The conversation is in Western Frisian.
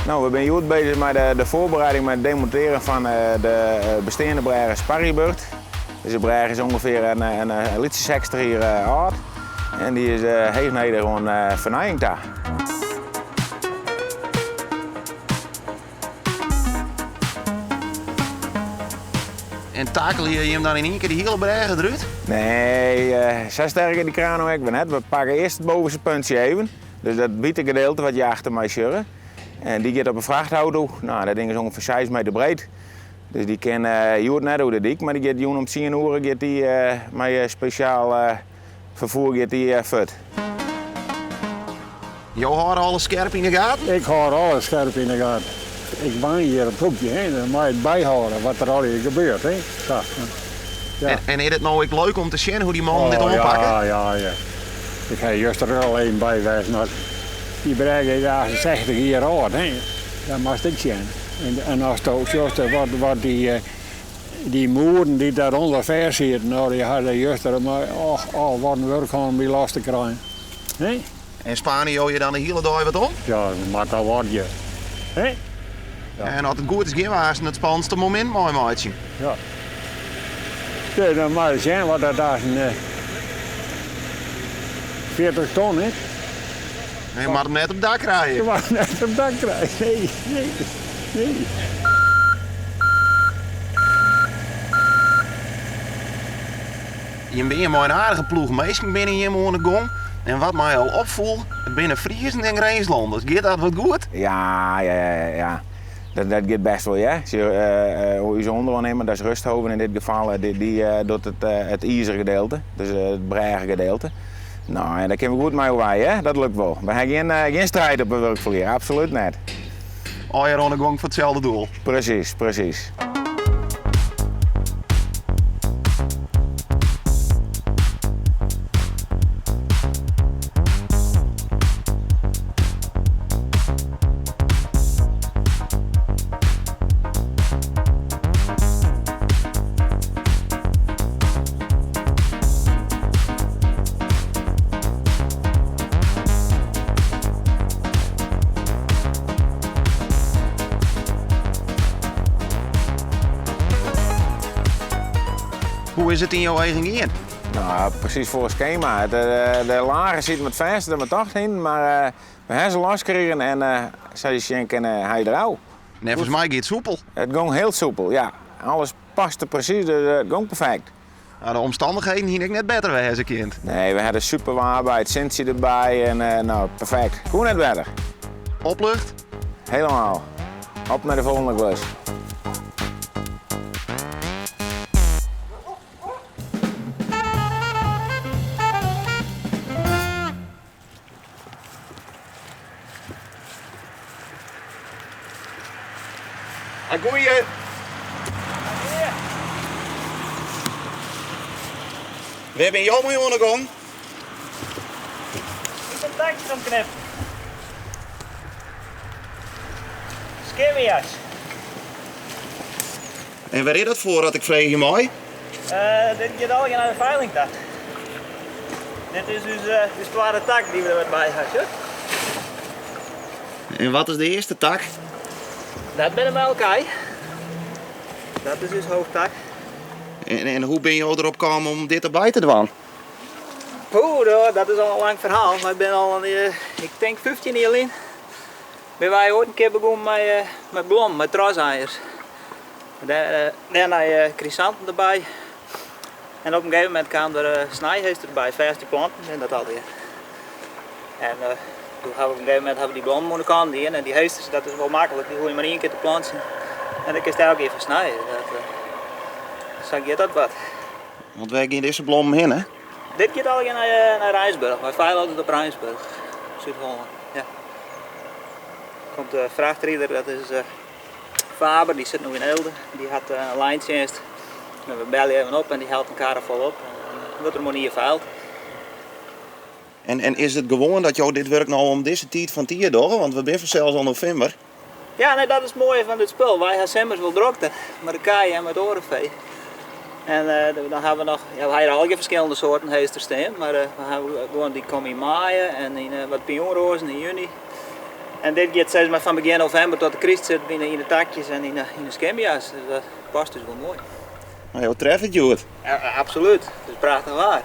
No, we binne hjoed bezig mei de, de voorbereiding mei it demonteren fan de besteande brêge Sparjebird. Dizze brêge is ûngefear in, in, in lytse 60 jier âld en dy is heech nedich oan fernijing ta. En takelje jim dan yn ien kear de hiele brêge derút? Nee, sa sterk is dy kraan no ek wer net. We pakke earst it bovenste puntsje even. Dus dat wite gedeelte wat je achter my sjogge. En dy giet op in frachtauto. No, dat ding is ûngefear 6 meter breed. Dus dy kin hjoed net oer de dyk, mar dy giet jûn om tsien oere giet dy mei spesjaal ferfoer giet dy fuort. Jo hâlde alles skerp yn 'e gaten? Ik hâld alles skerp yn 'e gaten. Ik wenje hjir op it hoekje, hè, dan mei ik byhâlde wat der allegear gebeurt. Hè. Sa, ja. En is it no ek leuk om te sjen hoe dy mannen dit oanpakke? Ja, ja, ja. Ik ha juster der al even by west, mar dy brêge is 68 jier âld, hè. Dat moatst ek sjen. En, en asto sjochst wat, wat dy, dy moeren dy't dêrûnder fêst sieten, no, dy ha der juster mei, och, och, wat in wurk hân om dy los te krijen. Hè? En spane jo je dan de hiele dei wat om? Ja, dat moat al wat, ja. Hè? Ja. En as it goed is, gean we aanst it spannendste momint meimeitsjen. Ja. Ja, dan moat je sjen wat dat aanst 40 ton is. En je moat him net op dak krije. Je moat him net op dak krije, nee, nee, nee. Jim binne mei in aardige ploech minsken binne jim oan de gong. En wat my al opfoel, it binne Friezen en Grinslanders. Giet dat wat goed? Ja, ja, ja, ja. Dat, dat giet best wol, ja. Us ûnderoannimmer, dat is Rusthoven yn dit gefal, dy, dy docht it, it izergedeelte, dus it brêgegedeelte. No, en dêr kinne we goed mei oerwei, hè. Dat lukt wol. We ha gjin, gjin striid op 'e wurkflier, absolút net. Allegear oan de gong foar itselde doel. Presys, presys. Hoe is it yn jo eagen gien? No, presys foar skema. De, de lagen sieten wat fêster dan we tocht hienen, mar uh, we ha se los krigen en uh, sa je sjen kinne, hy der ôf. Neffens my giet it soepel. It gong hiel soepel, ja. Alles paste presys, dus it gong perfekt. Nou, de omstannichheden hiene ek net better wêze kind. Nee, we hadden super waar by, it sintsje derby en uh, nou, perfect. Koe net better. Oplucht? Helemaal. Op nei de folgjende klus. Goeie. Wêr binne jo mei oan de gong? Ik bin takjes oan it knippen. Skimmias. En wêr is dat foar, as ik freegje mei? Uh, dit giet allegear nei de feiling ta. Dit is ús, uh, ús twadde tak dy't we der wat by ha, sjoch. En wat is de earste tak? Dat binne melkkij. Dat is ús hoofdtak. En, en hoe binne jo derop kaam om dit derby te dwaan? Poeh, dat is al in lang ferhaal. Maar ik bin al, in, ik tink 15 jier lyn, binne wy oait in kear begûn mei, mei blommen, mei troseiers. Dêrnei chrysanten derby. En op in gegeven momint kaam der snijheester derby, fêste planten en dat allegear. En doe ha we op in gegeven momint ha we dy blommen oan de kant dien en dy heesters, dat is wol maklik, dy hoege je mar ien kear te plantsjen. En dan kinst elk jier fan snije. Dat, sa giet dat wat. Want wêr gean dizze blommen hinne? Dit giet allegear nei, nei Rijnsburg. Wy feile altyd op Rijnsburg, Súd-Hollân. Ja. Komt de frachtrider, dat is Faber, dy sit no yn Eelde. Dy hat in lijntsjinst. We belje even op en dy helpt in karre fol op. En dan wurdt der moai jier feild. En, en is it gewoan dat jo dit wurk no om dizze tiid fan it jier dogge? Want we binne fansels al novimber. Ja, nee, dat is it moaie fan dit spul. Wy ha simmers wol drokte mei de kij en mei it oare fee. En uh, dan ha we noch, ja, we ha hjir allegear ferskillende soarten heesters stean, mar uh, we ha gewoan dy komme yn maaie en yn uh, wat pioenroazen yn juny. En dit giet sis mar fan begjin novimber tot de kryst sit yn de takjes en yn de skimbia's. Dus dat past dus wol moai. Nou, jo treffe it hjoed. Ja, absolút. Het is prachtich waar.